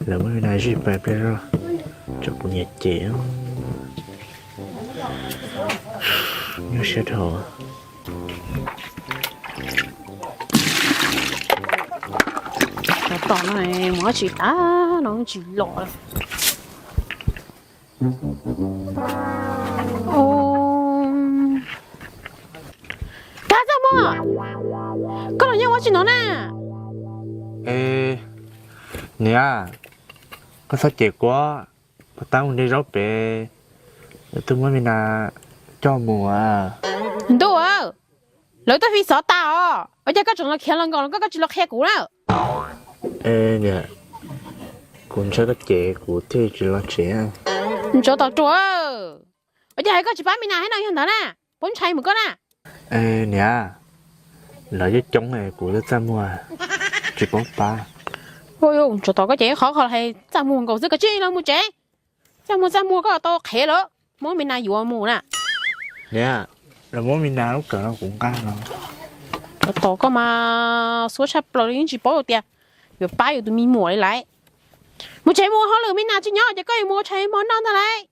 Lawv muab me nas zij pais pliag zog, tsam kuv niam cem. Nyuaj siab dhau. Tom no mus tsis tag no tsis los. Kab Txaj Muag, koj los nyob ua tsi no na? Niam, koj txhob cem kuv, puas tab mus de zaub pem, lawv twb muab me nas coj mus. Ntuj, lawv twb fi xov tas os, ua cas koj tseem los khiav los nkaus los koj tsis los qhia kuv na? Niam, kuv ntshai koj cem kuv thiaj tsis los tsev. Ntsoov tom ruam, ua cas hais koj tsis pab me nas thiab no yog ntawd na? Puas ntshai mus koj na? Niam, lawv coob coob kuv twb Txaj Muag tsis paub pab. Ntsoov tom koj ces qhov qhov hais Txaj Muag nkaus xwb, koj cia li los mus tsev. Txaj Muag, Txaj Muag, koj tau qhev lawm, muab me nas yuav mus na. Niam, lawv muab me nas lub kawm no kuv nqa los. Ntsoov tom koj mas xuab tshaj plaws li, yeej tsis paub tias yuav pab yus tus me muam li lawm. Mus tsev mus, hauj lwm me nas tsis nyob ces koj yuav mus ua tshais hmo noj ntag lauj.